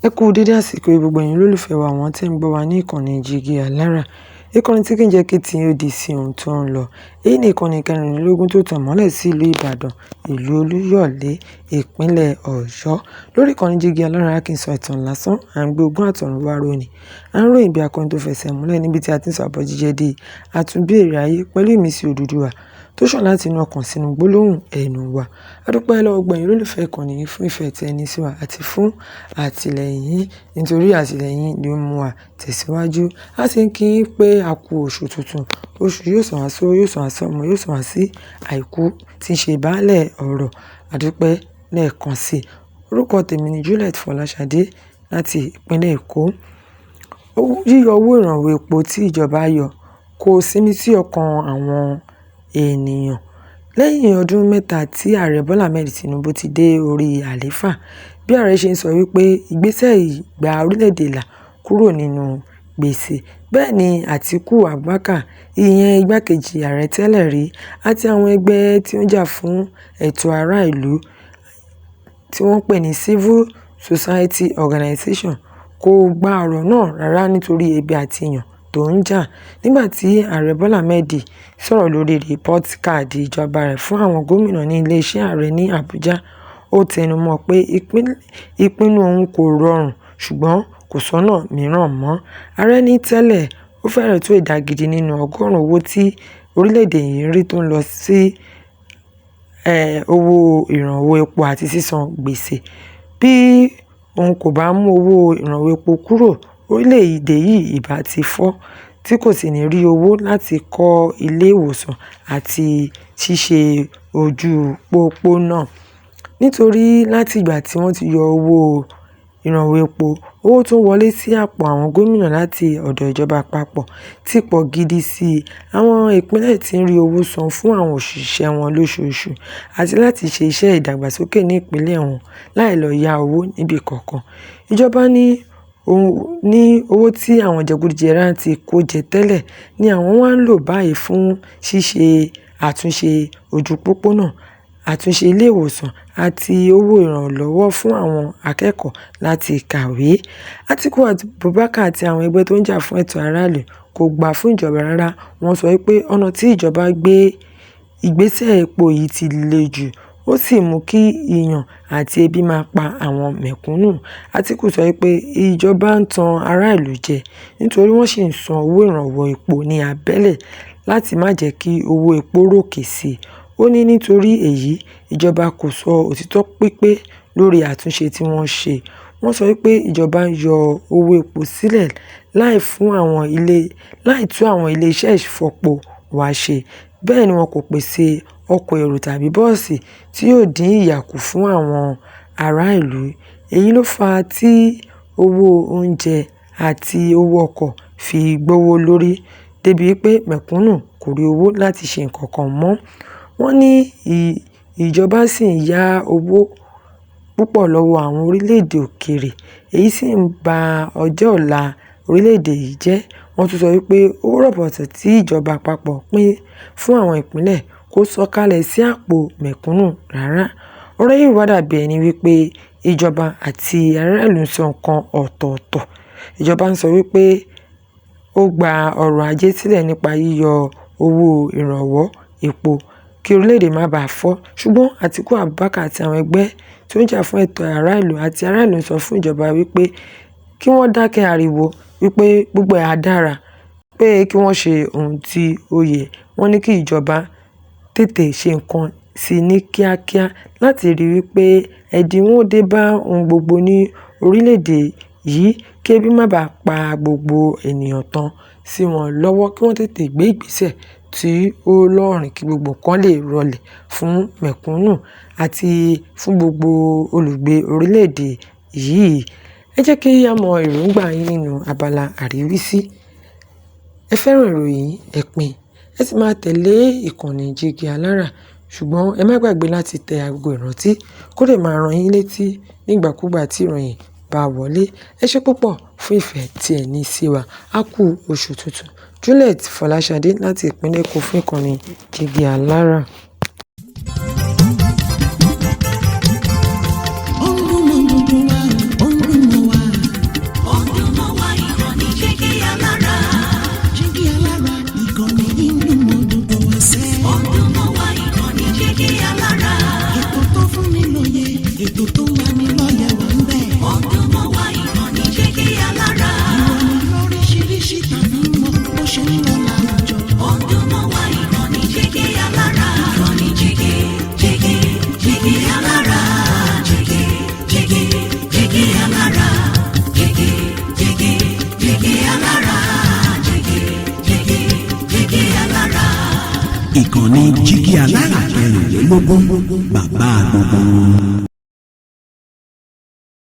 Ẹ kú dédé àsìkò yìí gbogbo ẹ̀yin olólùfẹ́ wa àwọn tí ń gbọ́ wa ní ìkànnì Jígí Alára. Ìkànnì tí kì í jẹ́ kí tí ó di sí ohun tó ń lọ. Èyí ni ìkànnì kẹrìnlélógún tó tàn mọ́lẹ̀ sí ìlú Ìbàdàn, ìlú Olúyọ̀lé, ìpínlẹ̀ Ọ̀yọ́. Lórí ìkànnì Jígí Alára kì í sọ ìtàn lásán, à ń gbé ogún àtọ̀run wá ró ni. À ń ròyìn bí akọni tó fẹsẹ̀ múlẹ̀ níbi tí a ti ń sọ àbọ̀jíjẹ di àtúnbẹ̀rẹ̀ ayé pẹ̀lú ìmísí Odùduwà tó ṣàn láti inú ọkàn sínú gbólóhùn ẹnu wa. A dúpẹ́ lọ́wọ́ gbogbo ẹ̀yin olólùfẹ́ ìkànnì yìí fún ìfẹ́ tí ẹ ní sí wa àti fún àtìlẹ́yìn yín, nítorí àtìlẹ́yìn yín ni ó mú wa tẹ̀síwájú. A sì ń kí yín pé a kú oṣù tuntun. Oṣù yóò sàn wá sówó, yóò sàn wá sọ́mọ, yóò sàn wá sí àìkú tí ń ṣe baálẹ̀ ọrọ̀. A dúpẹ́ lẹ́ẹ̀kan sí i. Orúkọ tèmi ni Juliet Fọláṣadé láti ìpínlẹ̀ Èkó. Yíyọ owó ìrànwọ́ epo tí ìjọba yọ kò sinmi sí ọkàn àwọn ènìyàn. Lẹ́yìn ọdún mẹ́ta tí Ààrẹ Bọ́lá Ahmed Tinubu ti dé orí àlééfà, bí ààrẹ ṣe ń sọ wípé ìgbésẹ̀ yìí gba orílẹ̀-èdè là kúrò nínú gbèsè. Bẹ́ẹ̀ ni Àtíkù Abubakar, ìyẹn igbákejì ààrẹ tẹ́lẹ̀ rí, àti àwọn ẹgbẹ́ tí ó ń jà fún ẹ̀tọ́ ará ìlú tí wọ́n ń pè ní Civil Society Organization kò gba ọ̀rọ̀ náà rárá nítorí ebi àti ìyàn tó ń jà. Nígbà tí Ààrẹ Bọ́lá Ahmed sọ̀rọ̀ lórí rìpọ́tì káàdì ìjọba rẹ̀ fún àwọn gómìnà ní iléeṣẹ́ ààrẹ ní Àbújá, ó tẹnumọ́ pé ìpinnu òun kò rọrùn ṣùgbọ́n kò sọ́nà mìíràn mọ́. Ààrẹ ní tẹ́lẹ̀, ó fẹ́rẹ̀ẹ́ tó ìdá gidi nínú ọgọ́rùn-ún owó tí orílẹ̀-èdè yìí ń rí tó ń lọ sí owó ìrànwọ́ epo àti sísan gbèsè. Bí òun kò bá mú owó ìrànwọ́ epo kúrò, orílẹ̀-èdè yìí ìbá ti fọ́ tí kò sì ní rí owó láti kọ́ ilé ìwòsàn àti ṣíṣe ojú pópónà. Nítorí láti ìgbà tí wọ́n ti yọ owó ìrànwọ́ epo, owó tó ń wọlé sí àpò àwọn gómìnà láti ọ̀dọ̀ ìjọba àpapọ̀ ti pọ̀ gidi sí i. Àwọn ìpínlẹ̀ tí ń rí owó san fún àwọn òṣìṣẹ́ wọn lóṣooṣù àti láti ṣe iṣẹ́ ìdàgbàsókè ní ìpínlẹ̀ wọn láì lọ yá owó níbì kankan. Ìjọba ní owó tí àwọn jẹgúdújẹrá ti kó jẹ tẹ́lẹ̀ ni àwọn wá ń lò báyìí fún ṣíṣe àtúnṣe ojú pópónà, àtúnṣe ilé ìwòsàn àti owó ìrànlọ́wọ́ fún àwọn akẹ́kọ̀ọ́ láti kàwé. Àtíkù Abubakar àti àwọn ẹgbẹ́ tó ń jà fún ẹ̀tọ́ aráàlú kò gbà fún ìjọba rárá. Wọ́n sọ wípé ọ̀nà tí ìjọba gbé ìgbésẹ̀ epo yìí ti le jù, ó sì mú kí ìyàn àti ebi máa pa àwọn mẹ̀kúnnù. Àtíkù sọ wípé ìjọba ń tan ará ìlú jẹ nítorí wọ́n sì ń san owó ìrànwọ́ epo ní abẹ́lẹ̀ láti má jẹ́ kí owó epo ròkè sí i. Ó ní nítorí èyí, ìjọba kò sọ òtítọ́ pípé lórí àtúnṣe tí wọ́n ṣe. Wọ́n sọ wípé ìjọba ń yọ owó epo sílẹ̀ láì tún àwọn ilé-iṣẹ́ ìfọpo wa ṣe. Bẹ́ẹ̀ ni wọn kò pèsè ọkọ̀ èrò tàbí bọ́ọ̀sì tí yóò dín ìyà kù fún àwọn ará ìlú. Èyí ló fà á tí owó oúnjẹ àti owó ọkọ̀ fi gbówó lórí débi wípé mẹ̀kúnnù kò rí owó láti ṣe nǹkan kan mọ́. Wọ́n ní ìjọba sì ń yá owó púpọ̀ lọ́wọ́ àwọn orílẹ̀-èdè òkèèrè, èyí sì ń ba ọjọ́ ọ̀la orílẹ̀-èdè yìí jẹ́. Wọ́n tún sọ wípé owó rọ̀bọ̀tọ̀ tí ìjọba àpapọ̀ pín fún àwọn ìpínlẹ̀ kò sọ̀kalẹ̀ sí àpò mẹ̀kúnnù rárá. Ọ̀rọ̀ yìí wá dàbí ẹni wípé ìjọba àti ará ìlú ń sọ nǹkan ọ̀tọ̀ọ̀tọ̀. Ìjọba ń sọ wípé ó gba ọrọ̀ ajé sílẹ̀ nípa yíyọ owó ìrànwọ́ epo kí orílẹ̀-èdè má bàa fọ́. Ṣùgbọ́n Àtíkù Abubakar àti àwọn ẹgbẹ́ tó ń jà fún ẹ̀tọ́ ará ìlú àti ará ìlú ń sọ fún ìjọba wípé kí wọ́n dákẹ́ ariwo, wípé gbogbo ẹ̀ á dára, pé kí wọ́n ṣe ohun tí ó yẹ. Wọ́n ní kí ìjọba tètè ṣe nǹkan sí i ní kíákíá láti ríi wípé ẹ̀dínwó dé bá ohun gbogbo ní orílẹ̀-èdè yìí kí ebi má bàa pa gbogbo ènìyàn tán sí wọn lọ́wọ́, kí wọ́n tètè gbé ìgbésẹ̀ tí ó lọ́ọ̀rìn kí gbogbo nǹkan lè rọlẹ̀ fún mẹ̀kúnnù àti fún gbogbo olùgbé orílẹ̀-èdè yìí. Ẹ jẹ́ kí a mọ èròǹgbà yín nínú abala àríwísí. Ẹ fẹ́ràn ìròyìn, ẹ pín, ẹ sì máa tẹ̀lé ìkànnì Jígí Alára. Ṣùgbọ́n ẹ má gbàgbé láti tẹ agogo ìrántí kó lè máa rán yín létí nígbàkúgbà tí ìròyìn bá wọlé. Ẹ ṣé púpọ̀ fún ìfẹ́ tí ẹ ní sí wa. A kú oṣù tuntun. Juliet Fọláṣadé láti ìpínlẹ̀ Èkó fún ìkànnì Jígí Alára. Ó ń dùn mọ́ gbogbo wa, ó ń dùn mọ́ wa. Ìkànnì Jígí Alára 24, bàbá gbogbo wọn.